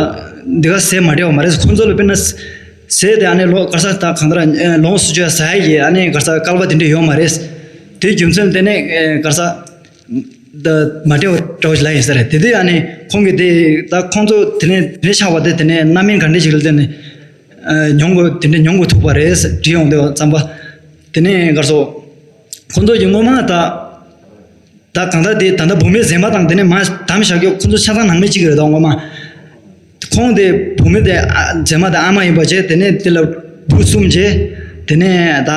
འདི་ག་ཟས་མ་སྤྲད་པ་མ་རེད། ཁོ་ཚོ་ལ་དཔེར་ན་ཟས་དེ་ཨ་ནི་ལོ་ག་རེ་ཟེར་ད་གང་ལྟར་ལོངས་སུ་སྤྱོད་ཟ་ཡ་གི་ཨ་ནི་ག་རེ་ཟེར་སྐལ་པ་དེ་འདྲ་ཡོད་མ་རེད། དེའི་རྒྱུ་མཚན་དེ་ནས་ག་རེ་ཟེར། ད་མ་སྤྲད་པ་འདྲ་བོ་ཞིག་ལབ་ཡིན་ས་རེད། དེ་དུས་ཨ་ནི་ཁོང་གིས་དེ་ད་ཁོང་ཚོ་དེ་ནས་དེ་ནས་ཆགས་པ་དེ་དེ་ནས་རྣམ་སྨིན་ག་འདྲ་ཞིག་ལ་བརྟེན་ནས་མྱོང་དགོས་དེ་འདྲ་མྱོང་དགོས་ཐུག་པ་རེད་ཟེར་བྲིས་ཡོང་དུས་ཙམ་པ། དེ་ནས་ག་རེ་ཟེར། ཁོང་ཚོ་ཡི་སྔོན་མ་ད་ད་གང་ལྟར་དེ་ད་ལྟ་བུད་མེད་མཛེས་མ་དང་དེ་ནས་མ་དམ་བཞག་རྒྱུ་ཁོང་ཚོ་ཆ་ཚང་ནང་མི་གཅིག་རེད་ད་སྔོན་མ། ཁོང་དེ་བུད་མེད་དེ་ཨ་མཛེས་མ་དེ་ཨ་མ་ཡིན་པ་བྱས། དེ་ནས་དེ་ལ་བུ་གསུམ་བྱས། དེ་ནས་ད་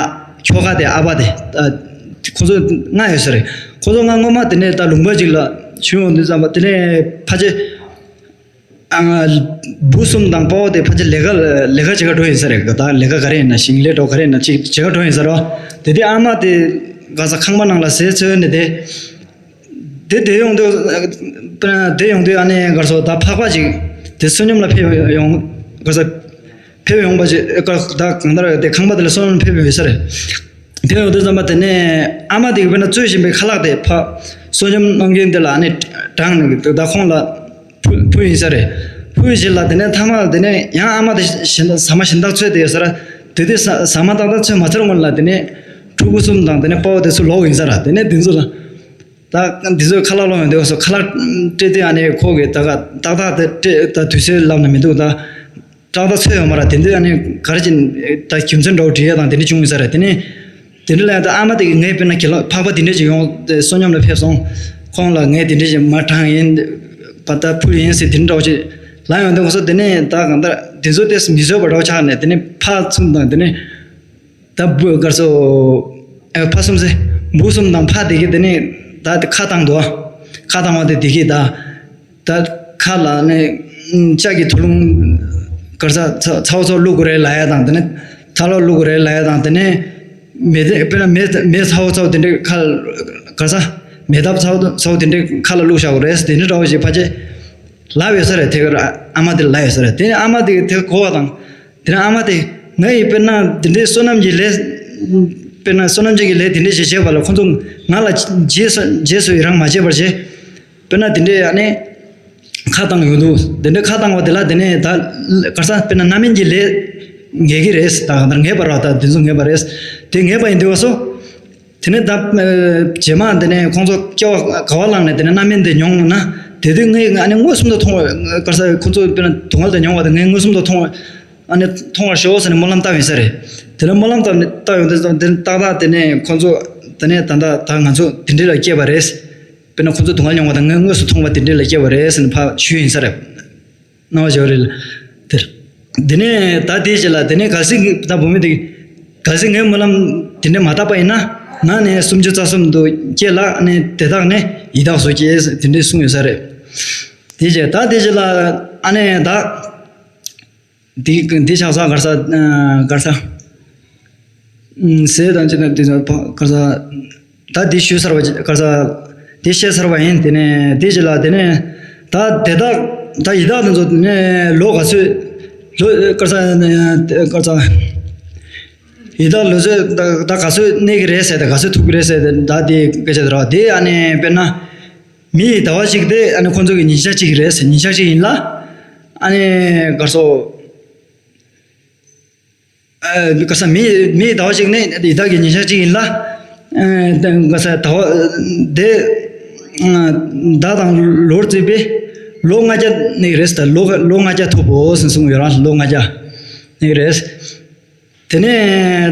ཁྱོ་ག་དེ་ཨ་ཕ་དེ་ད་ཁོ་ཚོ་ལྔ་ཡོད་ས་རེད། ཁོ་ཚོ་ལྔ་སྔོན་མ་དེ་ནས་ད་ལུང་པ་ཅིག་ལ་བྱོན་ཡོང་དུས་ཙམ་པ་དེ་ནས་ཕལ་ཆེར་ཨ་བུ་གསུམ་དང་དཔའ་བོ་དེ་ཕལ་ཆེར་ལས་ཀ་ལས་ཀ་བྱེད་ག་འགྲོ་ཡིན་ས་རེད། ད་ལས་ཀ་ག་རེ་ཡིན་ན་ཞིང་ལས་འགྲོ་ག་རེ་ཡིན་ན་ཅིག་བྱེད་ག་འགྲོ་ཡིན་ས་རེད། དེ་དུས་ཨ་མ་དེ་ག་ས་ཁང་པ་ནང་ལ་ཟས་འཚོལ་ནས་དེ། དེ་དེ་ཡོང་དུས། དེ་ཡོང་དུས་ཨ་ནི་ག་རེ་ཟེར་ད་ཕག་པ་ཅིག་དེ་བསོད་སྙོམས་ལ་ཕེབས་ཡོང་ག་རེ་ཟེར། ཕེབས་ཡོང་པ་ཅིག་ཨེ་ཀ་ད་གང་ལྟར་དེ་ཁང་པ་དེ་ལ་བསོད་སྙོམས་ཕེབས་ཡོང་ས་རེད། དེ་ཡོང་དུས་ཙམ་པ་དེ་ནས་ཨ་མ་དེ་གིས་དཔེར་ན་བཙོས་བཞིན་པའི་ཁ་ལག་དེ་ཕར་བསོད་སྙོམས་གནང་མཁན་དེ་ལ་ཨ་ནི་དྲངས་ནས་ད་ཁོང་ལ་ཕུལ་ཕུལ་ཡིན་ས་རེད། ཕུལ་བཞིན་ལ་དེ་ནས་མཐའ་མ་དེ་ནས་ཡང་ཨ་མ་དེ་གཞན་དག་ཟ་མ་གཞན་དག་འཚོལ་བསྡད་ཡོད་ས་རེད། དེ་དུས་ཟ་ཟ་མ་ཏག་ཏག་འཚོལ་མ་ཚར་སྔོན་ལ་དེ་ནས་ཕྲུ་གུ་གསུམ་དང་དེ་ནས་དཔའ་བོ་དེ་ཚོ་ལོག་ཡིན་ས་རེད། དེ་ནས་དེ་ཚོ་ལ། ད་འདི་ཚོས་ཁ་ལག་སློང་ཡོང་དུས་སོ་ཁ་ལག་སྤྲད་དུས་ཨ་ནི་ཁོ་གིས་ད་ག་ཏག་ཏག་དེ་སྤྲད་ད་དུས་ཚོད་ལབ་ན་མི་འདུག་ད་ཏག་ཏག་ཚོད་ཡོང་མ་ར། དེ་འདྲ་ཨ་ནི་ག་རེ་བྱས་ད་རྒྱུ་མཚན་འདྲ་བོ་འདྲི་ཡ་དང་དེ་འདྲ་བྱུང་ཡོད་ས་རེད། དེ་ནས་དེ་འདྲ་ལ་ད་ཨ་མ་དེ་གིས་ངས་དཔེར་ན་ཁྱེད་ལ་ཕག་པ་དེ་འདྲ་ཅིག་ཡོང་བསོད་སྙོམས་ལ་ཕེབས་སོང་། ཁོང་ལ་ངས་དེ་འདྲ་ཅིག་མ་དྲངས་ཡིན་པ་ད་ཕུལ་ཡིན་ཟེར་དེ་འདྲ་འདྲ་བོ་ཅིག་ལབ་ཡོང་དུས་ཁོ་ཚོ་དེ་ནས་ད་གང་ལྟར་དེ་ཚོ་དེ་མི་བཟོད་པ་འདྲ་བོ་ཆགས་ནས་དེ་ནས་ཕར་ཚུར་དང་དེ་ནས། ད་བུ་ག་རེ་ཟེར། ཨ་ཕ་གསུམ་ཟེར། བུ་གསུམ་དང་ཕ་དེ་གིས་དེ་ནས་ད་ཁ་བཏང་འདུག་ཁ་བཏང་བ་དེ་དེ་གིས་ད་ད་ཁ་ལ་ནས་ལྕགས་ཀྱི་ཐུ་ལུང་ག་རེ་ཟེར་ཚ་ཚ་བོ་ཚོ་བླུག་དགོས་རེད་ལབ་ཡ་དང་དེ་ནས་ཐལ་བ་བླུག་དགོས་རེད་ལབ་ཡ་དང་དེ་ནས་མེ་དེ་དཔེར་ན་མེ་མེ་ཚ་བོ་ཚ་བོ་དེ་འདྲས་ཁ་ལ་ག་རེ་ཟེར་མེ་ཐབ་ཚ་བོ་ཚ་བོ་དེ་འདྲས་ཁ་ལ་བླུག་བཞག་དགོས་རེད་དེ་འདྲས་འདྲ་བོ་ཞིག་ཕལ་ཆེར་ལབ་ཡོད་ས་རེད། དེ་གར་ཨ་མ་དེ་ལབ་ཡོད་ས་རེད། དེ་ནས་ཨ་མ་དེ་གིས་དེ་གོ་བ་དང་། དེ་ནས་ཨ་མ་དེ་ང་ཡིས་དཔེར་ན་དེ་འདྲའི་བསོད་ནམས་ཀྱི་ལས། དཔེར་ན་བསོད་ནམས་ཅན་གྱི་ལས་དེ་འདྲ་ཞིག་བྱས་པ་ལ་ཁོ་ཚོ་ང་ལ་རྗེས་སུ་རྗེས་སུ་ཡི་རང་མ་བྱས་པར་བྱས། དཔེར་ན་དེ་འདྲའི་ཨ་ནི་ཁ་བཏང་ཡོང་དུས་དེ་འདྲའི་ཁ་བཏང་བ་དེ་ལ་དེ་ནས་ད་ག་རེ་ཟེར་དཔེར་ན་རྣམ་སྨིན་གྱི་ལས་ངེས་ཀྱི་རེད། ད་གང་ལྟར་ངེས་པ་རེད། ད་དེ་ཚོ་ངེས་པ་རེད། དེ་ངེས་པ་ཡིན་དུས་སོ། དེ་ནས་ད་རྗེས་མ་དེ་ནས་ཁོང་ཚོ་སྐྱེ་བ་ག་བ་བླངས་ནས་དེ་ནས་རྣམ་སྨིན་དེ་མྱོང་ན་དེ་དུས་ངས་ཨ་ནི་མངོན་སུམ་དུ་མཐོང་བ་ག་རེ་ཟེར་ཁོང་ཚོ་དཔེར་ན་སྡུག་བསྔལ་དེ་མྱོང་བ་དེ་ངས་མངོན་སུམ་དུ་མཐོང་བ། ཨ་ནི་མཐོང་བར་ཤོག་ཟེར་ནས་སྨོན་ལམ་བཏབ་ཡིན་ས་རེད། དེ་ནས་སྨོན་ལམ་བཏབ་ནས་བཏབ་ཡོང་དུས་ཙམ་དེ་ནས་ཏག་ཏག་དེ་ནས་ཁོང་ཚོ་དེ་ནས་ད་ལྟ་ད་ང་ཚོ་དེ་འདྲ་ལ་སྐྱེས་པ་རེད། དཔེར་ན་ཁོང་ཚོ་སྡུག་བསྔལ་མྱོང་བ་དང་ངས་དངོས་སུ་མཐོང་བ་དེ་འདྲ་ལ་སྐྱེས་པ་རེད་ཟེར་ནས་ཕར་ཞུས་ཡིན་ས་རེད། སྣང་བ་འཇོག་རེད་དེར། དེ་ནས་ད་དེའི་རྗེས་ལ་དེ་ནས་གལ་སྲིད་ད་བུད་མེད་དེ་གལ་སྲིད་ངས་སྨོན་ལམ་དེ་འདྲ་མ་བཏབ་པ་ཡིན་ན་ང་ནས་སུམ་ཅུ་རྩ་གསུམ་དུ་སྐྱེས་ལ་ནས་དེ་དག་ནས་ཡི་དྭགས་སུ་སྐྱེས་དེ་འདྲ་གསུངས་ཡོད་ས་རེད། དེའི་རྗེས་ད་དེའི་རྗེས་ལ་ཨ་ནས་ད། འདི་འདི་ཆགས་ས་གར་ས་གར་ས། ཟས་དང་ཅི་དང་འདི་ཚོ་གར་ས། ད་འདི་ཞུས་ཚར་བ་གར་ས། འདི་བཤད་ཚར་བ་ཡིན། དེ་ནས་འདི་ཅི་ལ་དེ་ནས་ད་དེ་དག་ད་ཡི་དྭགས་དེ་ཚོ་ནས་ལོ་ག་ཚོད་ལོ་གར་ས་གར་ས། ཡི་དྭགས་ལོ་ཚོད་ད་ད་ག་ཚོད་གནས་ཀྱི་རེད་ཟེར་ད་ག་ཚོད་ཐུབ་ཀྱི་རེད་ཟེར་ད་ད་དེ་སྐད་ཆ་དེ་ར་དེ་ཨ་ནི་དཔེར་ན། མི་ཡི་ཟླ་བ་གཅིག་དེ་ཨ་ནི་ཁོང་ཚོ་གི་ཉིན་ཞག་གཅིག་རེད། ཉིན་ཞག་གཅིག་ཡིན་ལ། ཨ་ནི་ག་རེ་ཟེར། ཨ་ག་རེ་ཟེར། མི་མི་ཡི་ཟླ་བ་གཅིག་ནི་ཡི་དྭགས་ཀྱི་ཉིན་ཞག་གཅིག་ཡིན་ལ། ཨ་ག་རེ་ཟེར། ཟླ་བ་དེ་ཟླ་དང་ལོར་བརྩིས་པས་ལོ་ལྔ་བརྒྱ་ནི་རེད་ཟེར། ལོ་ལོ་ལྔ་བརྒྱ་ཐུབ་བོ་ཟེར་གསུངས་ཡོད་ར། ལོ་ལྔ་བརྒྱ་ནི་རེད། དེ་ནས་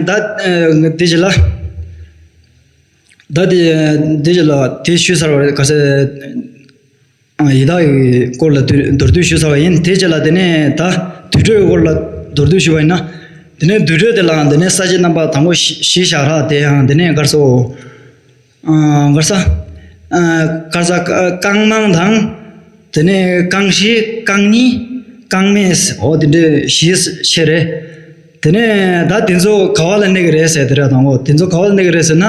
ད་ཨ་དེ་རྗེས་ལ། ད་དེ་དེ་རྗེས་ལ་དེ་ཞུས་ཚར་བ་རེད། ག་རེ་ཟེར། ཨ་ཡི་དྭགས་ཀྱི་སྐོར་ལ་མདོར་བསྡུས་ཞུས་ཚར་བ་ཡིན། དེ་རྗེས་ལ་དེ་ནས་ད་དུར་ཁྲོད་ཀྱི་སྐོར་ལ་མདོར་བསྡུས་ཞུས་པ་ཡིན་ན། དེ་ནས་དུར་ཁྲོད་དེ་ལའང་དེ་ནས་ས་བཅད་རྣམ་པ་དང་པོ་བཞི་བཞི་བཞག་ར། དེ་ཡང་དེ་ནས་ག་རེ་ཟེར། ཨ་ག་རེ་ཟེར། ཨ་ག་རེ་ཟེར། རྐང་མང་དང་། དེ་ནས་རྐང་བཞི། རྐང་གཉིས། རྐང་མེད། འོ་དེ་འདྲས་བཞི་ཆེ་རེད། དེ་ནས་ད་དེ་ཚོ་ག་བ་ལ་གནས་ཀྱི་རེད་ཟེར། དེ་ར་དང་པོ་དེ་ཚོ་ག་བ་ལ་གནས་ཀྱི་རེད་ཟེར་ན།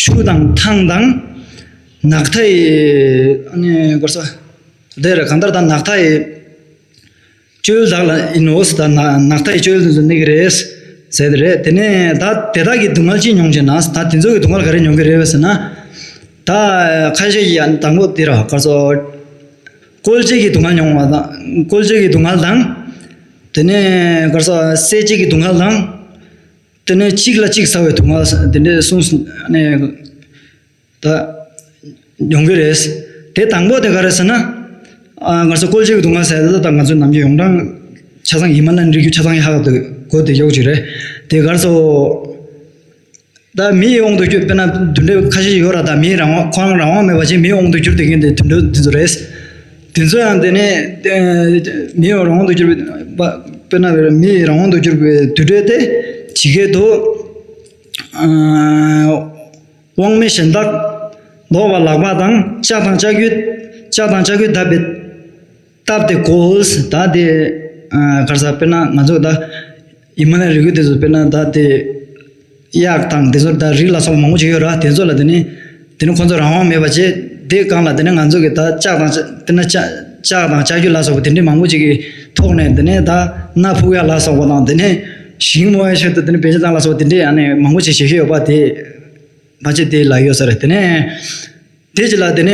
ཆུ་དང་ཐང་དང་། ནགས་མཐའི། ཨ་ནི་ག་རེ་ཟེར། དེ་རེད། གང་ལྟར་ད་ནགས་མཐའི་སྤྱོད་ཡུལ་དག་ལ་ཡིན་ནོ་ཟེར། ད་ནགས་མཐའི་སྤྱོད་ཡུལ་དུ་གནས་ཀྱི་རེད་ཟེར་དེ་རེད། དེ་ནས་ད་དེ་དག་གི་སྡུག་བསྔལ་ཅི་མྱོང་ཞེ་ན། ད་དེ་ཚོ་གི་སྡུག་བསྔལ་ག་རེ་མྱོང་གི་རེད་ཟེར་ན། ད་ཁ་ཤས་ཀྱིས་དང་པོ་དེ་ར་ག་རེ་ཟེར། བཀོལ་སྤྱོད་ཀྱི་སྡུག་བསྔལ་མྱོང་བ་དང་། བཀོལ་སྤྱོད་ཀྱི་སྡུག་བསྔལ་དང་། དེ་ནས་ག་རེ་ཟེར། བསད་བྱེད་ཀྱི་སྡུག་བསྔལ་དང་། དེ་ནས་གཅིག་ལ་གཅིག་ཟ་བའི་སྡུག་བསྔལ་དེ་འདྲས་གསུངས་ནས། ད་མྱོང་གི་རེད། དེ་དང་པོ་དེ་ག་རེ་ཟེར་ན། ཨ་ང་ཚོ་བཀོལ་སྤྱོད་ཀྱི་སྡུག་བསྔལ་ཟེར་ད་ད་ང་ཚོའི་ནམ་རྒྱུན་ཡོངས་གྲགས་ཆ་ཚང་ཡིན་མ་ལ་འགྲིག་རྒྱུ་ཆ་ཚང་ཡིན་ཧ་གོ་དེ་ཡོག་ཅིག་རེད། དེ་ག་རེ་ཟེར། ད་མིའི་དབང་དུ་གྱུར། དཔེར་ན་དུད་འགྲོ་ཁ་ཤས་ཡོད་ར། ད་མིའི་རང་དབང་ཁོ་རང་རང་དབང་མེད་པ་ཅིག་མིའི་དབང་དུ་གྱུར་བསྡད་མཁན་དེ་དུད་འགྲོ་དེ་ཚོ་རེད། དེ་ཚོ་ཡང་དེ་ནས་མིའི་རང་དབང་དུ་གྱུར་པའི་དཔེར་ན་མིའི་རང་དབང་དུ་གྱུར་པའི་དུད་འགྲོ་དེ་ཇི་སྐད་དུ། དབང་མེད་གཞན་དག་ལྡོག་པ་ལག་པ་དང་། ལྕགས་དང་ལྕགས་ཀྱུས། ལྕགས་དང་ལྕགས་ཀྱུས་བརྡབས་པའི། བརྡབས་ཏེ་བཀོལ། ད་དེ་ག་རེ་ཟེར། དཔེར་ན་ང་ཚོ་ད་ཡིན་མ་ན་རིགས་རྒྱུད་དེ་ཚོ་དཔེར་ན་ད་དེ་གཡག་དང་དེ་ཚོ་ད་རིགས་ལ་སོགས་པ་མང་པོ་ཅིག་ཡོད་ར། དེ་ཚོ་ལ་དེ་ནི་དེ་ནི་ཁོ་ཚོ་རང་དབང་མེད་པ་བྱས། དེ་སྒང་ལ་དེ་ནི་ང་ཚོ་གི་ད་ལྕགས་དང་ལྕགས་དེ་ན་ལྕགས་ལྕགས་དང་ལྕགས་ཀྱུ་ལ་སོགས་པ་དེ་འདྲའི་མང་པོ་ཅིག་གི་ཐོག་ནས་དེ་ནི་ད་སྣ་ཕུག་ཡ་ལ་སོགས་པ་དང་། དེ་ནི་ཞིང་རྨོ་ཡ་ཆེད་དུ་དེ་ནི་བེ་ཅ་བཏང་ལ་སོགས་པ་དེ་འདྲའི་ཨ་ནི་མང་པོ་ཅིག་བྱེད་ཀྱི་ཡོད་པ་དེ་ཕལ་ཆེར་དེ་ལ་ཡོད་ས་རེད། དེ་ནས་དེ་ཅི་ལ་དེ་ནས་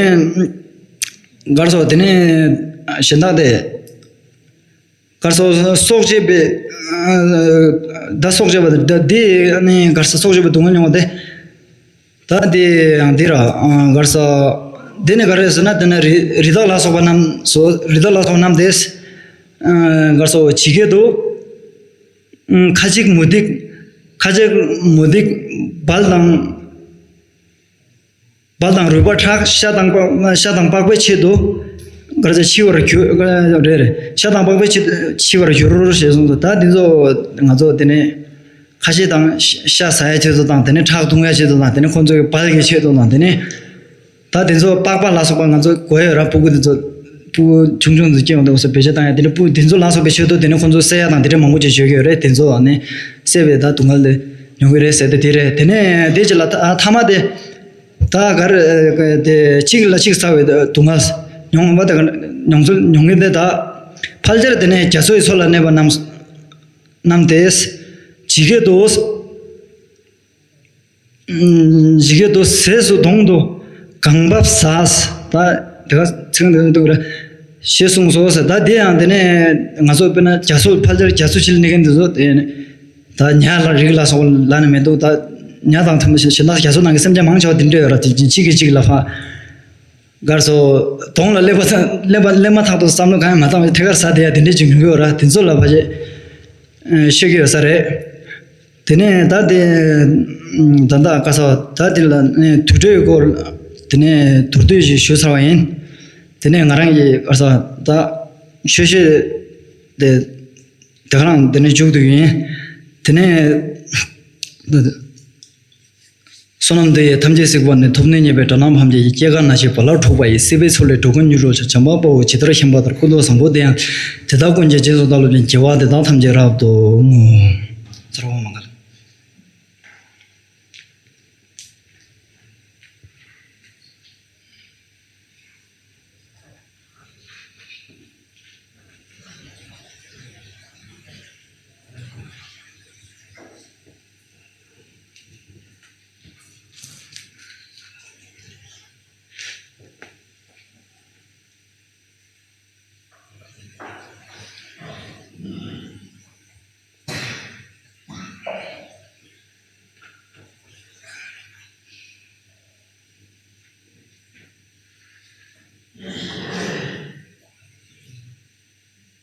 གར་སོགས་དེ་ནས་གཞན་དག་དེ། གར་སོགས་སྲོག་བཅད་པའི། ད་སྲོག་བཅད་པ་དེ་ད་དེ་ནི་གར་སོགས་སྲོག་བཅད་པའི་སྡུག་བསྔལ་མྱོང་བ་དེ། ད་དེ་ཡང་དེ་ར་གར་སོགས་དེ་ནི་ག་རེ་ཟེར་ན། དེ་ནི་རི་རི་དྭགས་ལ་སོགས་པ་རྣམས་སོ། རི་དྭགས་ལ་སོགས་པ་རྣམས་དེ་གར་སོགས་ཇི་སྐད་དུ། ཁ་ཅིག་མུ་སྟེགས། ཁ་ཅིག་མུ་སྟེགས་སྦལ་དང་། སྦལ་དང་རུས་པ་ཁྲག། ཤ་དང་པགས། ཤ་དང་པགས་པའི་ཆེད་དུ་ག་རེ་ཟེར། འཆི་བར་གྱུར། རེད་རེད། ཤ་དང་པགས་པའི་ཆེད་དུ་འཆི་བར་གྱུར་ཞེས་གསུངས་སོ། ད་འདི་ཚོ་ང་ཚོ་དེ་ནས་ཁ་ཤས་དང་ཤ་ཟ་ཡ་ཆེད་དུ་དང་། དེ་ནས་ཁྲག་འཐུང་ཡ་ཆེད་དུ་དང་། དེ་ནས་ཁོ་ཚོ་གི་སྦལ་གྱི་ཆེད་དུ་དང་། དེ་ནས་ད་དེ་ཚོ་པགས་པ་ལ་སོགས་པ་ང་ཚོ་གོ་ཡ་ར། ཕྲུ་གུ་དེ་ཚོ་ཕྲུ་གུ་ཆུང་ཆུང་ཚོ་སྐྱེ་ཡོང་དུས་སོ་བེད་སྤྱོད་བཏང་ཡ། དེ་ནས་ཕྲུ་གུ་དེ་ཚོ་ལ་སོགས་པའི་ཆེད་དུ་དེ་ནས་ཁོ་ཚོ་བསད་ཡ་དང་དེ་འདྲ་མང་པོ་ཅིག་བྱེད་ཀྱི་ཡོད་རེད། དེ་ཚོ་ནི་བསད་པའི་ད་སྡུག་བསྔལ་དེ་མྱོང་གི་རེད་ཟེར་ཏེ་དེ་རེད། དེ་ནས་དེ་ཅི་ལ་ཐ་མ་དེ། ད་གར་དེ་གཅིག་ལ་གཅིག་ཟ་བའི་སྡུག་བསྔལ་མྱོང་བ་དེ། མྱོང་ཚུལ་མྱོང་གི་འདི་ད་ཕལ་ཆེར་དེ་ནས་རྒྱ་མཚོའི་མཚོ་ལ་གནས་པ་རྣམས་རྣམས་ཏེ། ཇི་སྐད་དུ། ཇི་སྐད་དུ་ཟས་སུ་དོང་དུ་གང་བབས་ཟ། ད་དེ་ག་ཚིག་འདི་འདུག་ར་ཞེས་གསུངས་སོ་ཟེར། ད་དེ་ཡང་དེ་ནས་ང་ཚོ་དཔེར་ན་རྒྱ་མཚོ་ཕལ་ཆེར་རྒྱ་མཚོ་ཕྱི་ལ་གནས་མཁན་འདི་ཚོ་དེ་ནས། ད་ཉ་ལ་རིགས་ལ་སོགས་ལ་ནི་མི་འདུག་ད་ཉ་དང་ཐུན་མོང་གཞན་དག་རྒྱ་མཚོ་ནང་གི་སེམས་ཅན་མང་ཆེ་བ་དེ་འདྲ་ཡོད་ར། དེ་གཅིག་གིས་གཅིག་ལ་ཕ་གར་སོ་དོང་ལ་སླེབས་པ་ཙམ་སླེབས་པ་སླེབས་མ་ཐག་ཏུ་བསམ་བློ་གང་ཡང་མ་བཏང་བ་ཐད་ཀར་ཟ་བསྡད་ཡ་དེ་འདྲ་ཅིག་ཡོང་གི་ཡོད་ར། དེ་ཚོ་ལ་ཕ་ཆེ་ཤོད་ཀྱི་ཡོད་ས་རེད། དེ་ནས་ད་དེ་ད་ད་ག་ས་ད་དེ་ལ་ནས་དུར་ཁྲོད་སྐོར་དེ་ནས་མདོར་བསྡུས་ཤིག་ཞུ་ཚར་བ་ཡིན། དེ་ནས་ང་རང་གི་ག་ས་ད་ཆོས་བཤད་དེ། དེ་ག་རང་དེ་ནས་མཇུག་ཏུ་ཡིན། དེ་ནས་བསོད་ནམས་འདི་ཡིས་ཐམས་ཅད་གཟིགས་པ་ཉིད། ཐོབ་ནས་ཉེས་པའི་དགྲ་རྣམས་ཕམ་བྱས་ཤིང་། སྐྱེ་རྒ་ན་འཆིའི་རྦ་རླབས་འཁྲུགས་པ་ཡི། སྲིད་པའི་མཚོ་ལས་འགྲོ་ཀུན་མྱུར་བསྒྲོལ་ཕྱིར། བྱམས་པ་དཔའ་བོས་ཇི་ལྟར་ཤམ་པ་ལྟར། ཀུན་ཏུ་བཟང་པོ་དེ་ཡང་དེ་དག་ཀུན་གྱི་རྗེས་སུ་བདག་སློབ་ཅིང་། དགེ་བ་འདི་དག་ཐམས་ཅད་རབ་ཏུ་བསྔོ། ཚོར་བ་མ་འགལ།